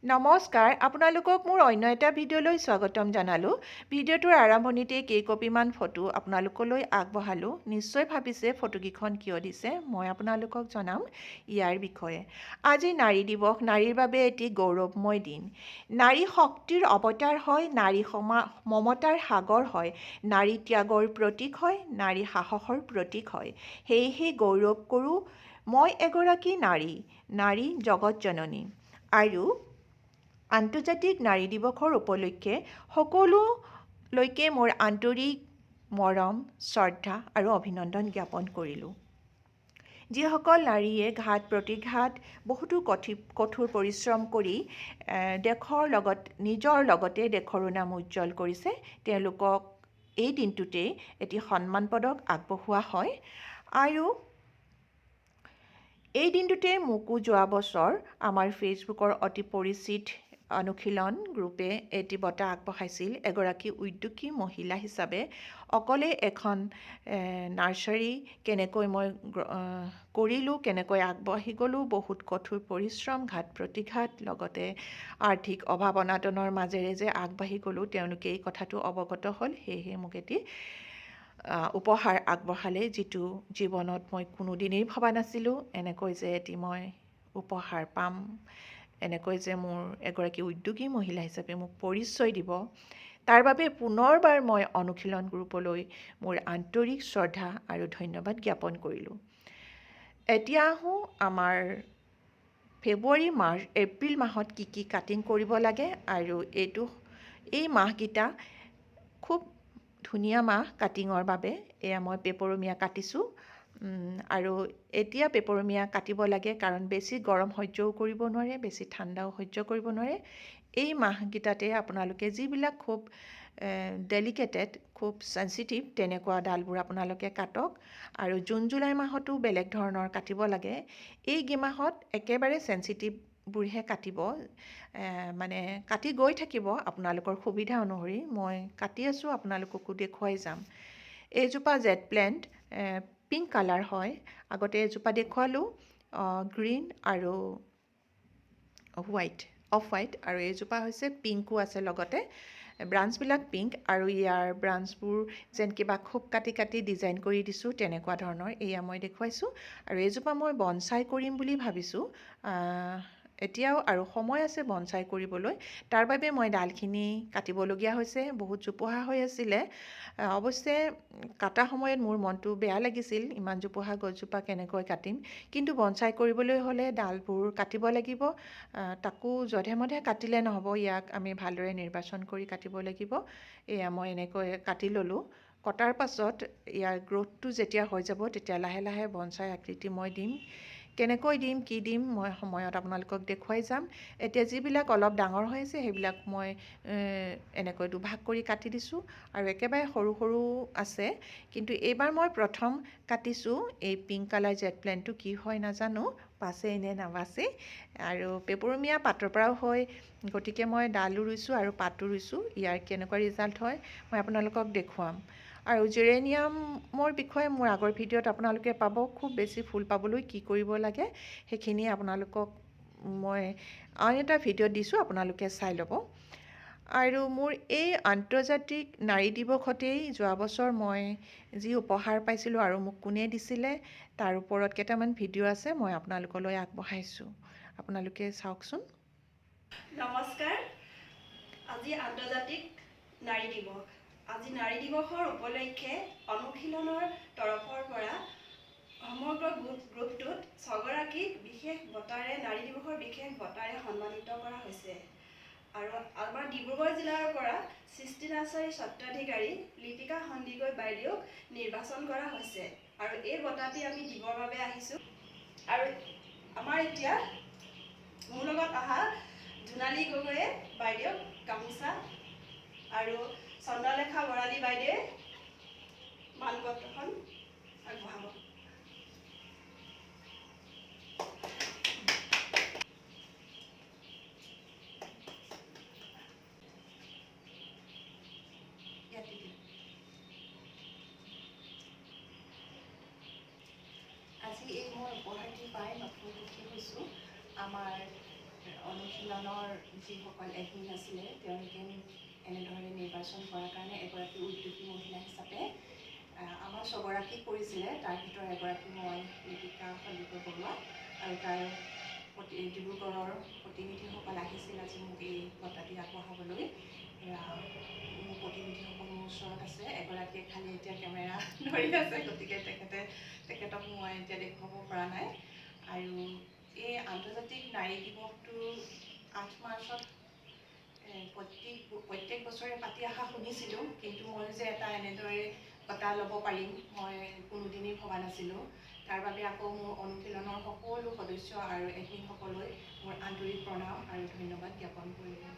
নমস্কাৰ, আপোনালোকক মোৰ অন্য এটা ভিডিঅ'লৈ স্বাগতম জনালোঁ। ভিডিঅ'টোৰ আৰম্ভণিতে কেইকপিমান ফটো আপোনালোকলৈ আগবঢ়ালোঁ। নিশ্চয় ভাবিছে ফটোকেইখন কিয় দিছে, মই আপোনালোকক জনাম ইয়াৰ বিষয়ে। আজি নাৰী দিৱস, নাৰীৰ বাবে এটি গৌৰৱময় দিন। নাৰী শক্তিৰ অৱতাৰ হয়, নাৰী মমতাৰ সাগৰ হয়, নাৰী ত্যাগৰ প্ৰতীক হয়, নাৰী সাহসৰ প্ৰতীক হয়। সেয়েহে গৌৰৱ কৰোঁ মই এগৰাকী নাৰী, নাৰী জগত জননী। আৰু আন্তৰ্জাতিক নাৰী দিৱসৰ উপলক্ষে সকলোলৈকে মোৰ আন্তৰিক মৰম, শ্ৰদ্ধা আৰু অভিনন্দন জ্ঞাপন কৰিলোঁ। যিসকল নাৰীয়ে ঘাত প্ৰতিঘাত বহুতো কঠোৰ পৰিশ্ৰম কৰি দেশৰ লগত, নিজৰ লগতে দেশৰো নাম উজ্জ্বল কৰিছে, তেওঁলোকক এই দিনটোতেই এটি সন্মান পদক আগবঢ়োৱা হয়। আৰু এই দিনটোতে মোকো যোৱা বছৰ আমাৰ ফেচবুকৰ অতি পৰিচিত অনুশীলন গ্ৰুপে এটি বঁটা আগবঢ়াইছিল। এগৰাকী উদ্যোগী মহিলা হিচাপে অকলে এখন নাৰ্চাৰী কেনেকৈ মই কৰিলোঁ, কেনেকৈ আগবাঢ়ি গ'লোঁ, বহুত কঠোৰ পৰিশ্ৰম, ঘাত প্ৰতিঘাত, লগতে আৰ্থিক অভাৱ অনাটনৰ মাজেৰে যে আগবাঢ়ি গ'লোঁ, তেওঁলোকে এই কথাটো অৱগত হ'ল। সেয়েহে মোক এটি উপহাৰ আগবঢ়ালে, যিটো জীৱনত মই কোনোদিনেই ভবা নাছিলোঁ এনেকৈ যে এটি মই উপহাৰ পাম, এনেকৈ যে মোৰ এগৰাকী উদ্যোগী মহিলা হিচাপে মোক পৰিচয় দিব। তাৰ বাবে পুনৰবাৰ মই অনুশীলন গ্ৰুপলৈ মোৰ আন্তৰিক শ্ৰদ্ধা আৰু ধন্যবাদ জ্ঞাপন কৰিলোঁ। এতিয়া আহোঁ আমাৰ ফেব্ৰুৱাৰী, মাৰ্চ, এপ্ৰিল মাহত কি কি কাটিং কৰিব লাগে। আৰু এই মাহকেইটা খুব ধুনীয়া মাহ কাটিঙৰ বাবে। এয়া মই পেপৰমীয়া কাটিছোঁ আৰু এতিয়া পেপৰমীয়া কাটিব লাগে, কাৰণ বেছি গৰম সহ্যও কৰিব নোৱাৰে, বেছি ঠাণ্ডাও সহ্য কৰিব নোৱাৰে। এই মাহকেইটাতে আপোনালোকে যিবিলাক খুব ডেলিকেটেড, খুব চেঞ্চিটিভ তেনেকুৱা ডালবোৰ আপোনালোকে কাটক। আৰু জুন জুলাই মাহতো বেলেগ ধৰণৰ কাটিব লাগে। এই কেইমাহত একেবাৰে চেঞ্চিটিভবোৰহে কাটিব, মানে কাটি গৈ থাকিব আপোনালোকৰ সুবিধা অনুসৰি। মই কাটি আছোঁ, আপোনালোককো দেখুৱাই যাম। এইজোপা জেড প্লেণ্ট পিংক কালাৰ হয়, আগতে এজোপা দেখুৱালোঁ গ্ৰীণ আৰু হোৱাইট, অফ হোৱাইট, আৰু এইজোপা হৈছে পিংকো আছে লগতে, ব্ৰাঞ্চবিলাক পিংক আৰু ইয়াৰ ব্ৰাঞ্চবোৰ যেন কিবা খুব কাটি কাটি ডিজাইন কৰি দিছোঁ তেনেকুৱা ধৰণৰ। এয়া মই দেখুৱাইছোঁ। আৰু এইজোপা মই বনচাই কৰিম বুলি ভাবিছোঁ, এতিয়াও আৰু সময় আছে বনচাই কৰিবলৈ। তাৰ বাবে মই ডালখিনি কাটিবলগীয়া হৈছে, বহুত জোপোহা হৈ আছিলে। অৱশ্যে কটা সময়ত মোৰ মনটো বেয়া লাগিছিল, ইমান জোপোহা গছজোপা কেনেকৈ কাটিম। কিন্তু বনচাই কৰিবলৈ হ'লে ডালবোৰ কাটিব লাগিব, তাকো যধে মধে কাটিলে নহ'ব, ইয়াক আমি ভালদৰে নিৰ্বাচন কৰি কাটিব লাগিব। এয়া মই এনেকৈ কাটি ল'লোঁ। কটাৰ পাছত ইয়াৰ গ্ৰ'থটো যেতিয়া হৈ যাব তেতিয়া লাহে লাহে বনচাই আকৃতি মই দিম। কেনেকৈ দিম, কি দিম মই সময়ত আপোনালোকক দেখুৱাই যাম। এতিয়া যিবিলাক অলপ ডাঙৰ হৈ আছে সেইবিলাক মই এনেকৈ দুভাগ কৰি কাটি দিছোঁ, আৰু একেবাৰে সৰু সৰু আছে। কিন্তু এইবাৰ মই প্ৰথম কাটিছোঁ এই পিংক কালাৰ জেড প্লেণ্টটো, কি হয় নাজানো, বাচে নে নাবাচে। আৰু পেপৰমীয়া পাতৰ পৰাও হয়, গতিকে মই ডালো ৰুইছোঁ আৰু পাতো ৰুইছোঁ। ইয়াৰ কেনেকুৱা ৰিজাল্ট হয় মই আপোনালোকক দেখুৱাম। আৰু জেৰেনিয়ামৰ বিষয়ে মোৰ আগৰ ভিডিঅ'ত আপোনালোকে পাব, খুব বেছি ফুল পাবলৈ কি কৰিব লাগে সেইখিনি আপোনালোকক মই আন এটা ভিডিঅ'ত দিছোঁ, আপোনালোকে চাই ল'ব। আৰু মোৰ এই আন্তৰ্জাতিক নাৰী দিৱসতেই যোৱা বছৰ মই যি উপহাৰ পাইছিলোঁ আৰু মোক কোনে দিছিলে তাৰ ওপৰত কেইটামান ভিডিঅ' আছে, মই আপোনালোকলৈ আগবঢ়াইছোঁ, আপোনালোকে চাওকচোন। নমস্কাৰ, আজি আন্তৰ্জাতিক নাৰী দিৱস। আজি নাৰী দিৱসৰ উপলক্ষে অনুশীলনৰ তৰফৰ পৰা সমগ্ৰ গ্ৰুপটোত 6গৰাকীক বিশেষ বঁটাৰে, নাৰী দিৱসৰ বিশেষ বঁটাৰে সন্মানিত কৰা হৈছে। আৰু আমাৰ ডিব্ৰুগড় জিলাৰ পৰা সৃষ্টি নাৰ্চাৰীৰ স্বত্বাধিকাৰী লিপিকা সন্দিকৈ বাইদেউক নিৰ্বাচন কৰা হৈছে আৰু এই বঁটাটি আমি দিবৰ বাবে আহিছোঁ। আৰু আমাৰ এতিয়া মোৰ লগত অহা জোনালী গগৈয়ে বাইদেউক গামোচা আৰু চন্দ্ৰলেখা বৰালী বাইদেৱে মানপত্ৰখন আগবঢ়াব। আজি এই মই উপহাৰটি পাই নথৈ সুখী হৈছোঁ। আমাৰ অনুশীলনৰ যিসকল এডমিন আছিলে, তেওঁলোকে মোক এনেধৰণে নিৰ্বাচন কৰাৰ কাৰণে এগৰাকী উদ্যোগী মহিলা হিচাপে আমাৰ 6গৰাকীক কৰিছিলে, তাৰ ভিতৰত এগৰাকী মই, লিপিকা সন্দিকৈ বৰুৱা, আৰু তাৰ প্ৰতি ডিব্ৰুগড়ৰ প্ৰতিনিধিসকল আহিছিল আজি মোক এই বঁটাটি আগবঢ়াবলৈ। মোৰ প্ৰতিনিধিসকল মোৰ ওচৰত আছে। এগৰাকীয়ে খালি এতিয়া কেমেৰা ধৰি আছে, গতিকে তেখেতক মই এতিয়া দেখুৱাব পৰা নাই। আৰু এই আন্তৰ্জাতিক নাৰী দিৱসটো 8 মাৰ্চত প্ৰত্যেক বছৰে পাতি অহা শুনিছিলোঁ, কিন্তু মই যে এটা এনেদৰে বঁটা ল'ব পাৰিম মই কোনোদিনেই ভবা নাছিলোঁ। তাৰ বাবে আকৌ মোৰ অনুশীলনৰ সকলো সদস্য আৰু এডমিনসকললৈ মোৰ আন্তৰিক প্ৰণাম আৰু ধন্যবাদ জ্ঞাপন কৰিলোঁ।